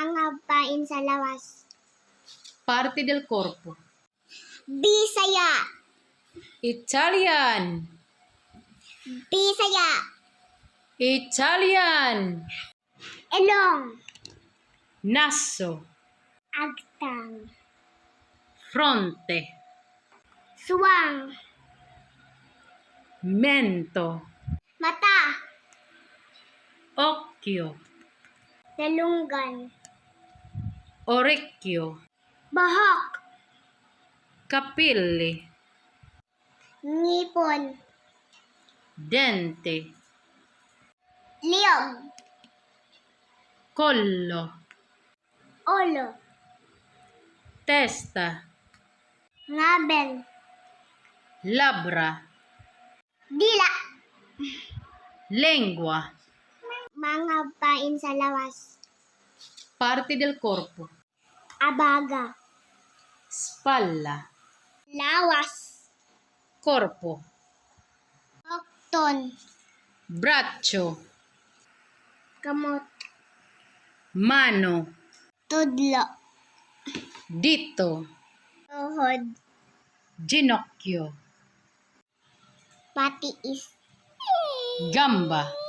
Mga bain sa lawas. Parte del corpo. Bisaya. Italian. Bisaya. Italian. Ilong. Naso. Agtang. Fronte. Suwang. Mento. Mata. Occhio. Dalunggan. Orecchio. Buhok. Capelli. Ngipon. Dente. Liog. Collo. Ulo. Testa. Ngaben. Labbra. Dila. Lingua. Mga bain sa lawas. Parte del corpo. Abaga. Spalla. Lawas. Corpo. Okton. Braccio. Kamot. Mano. Tudlo. Dito. Tuhod. Ginocchio. Patiis. Gamba.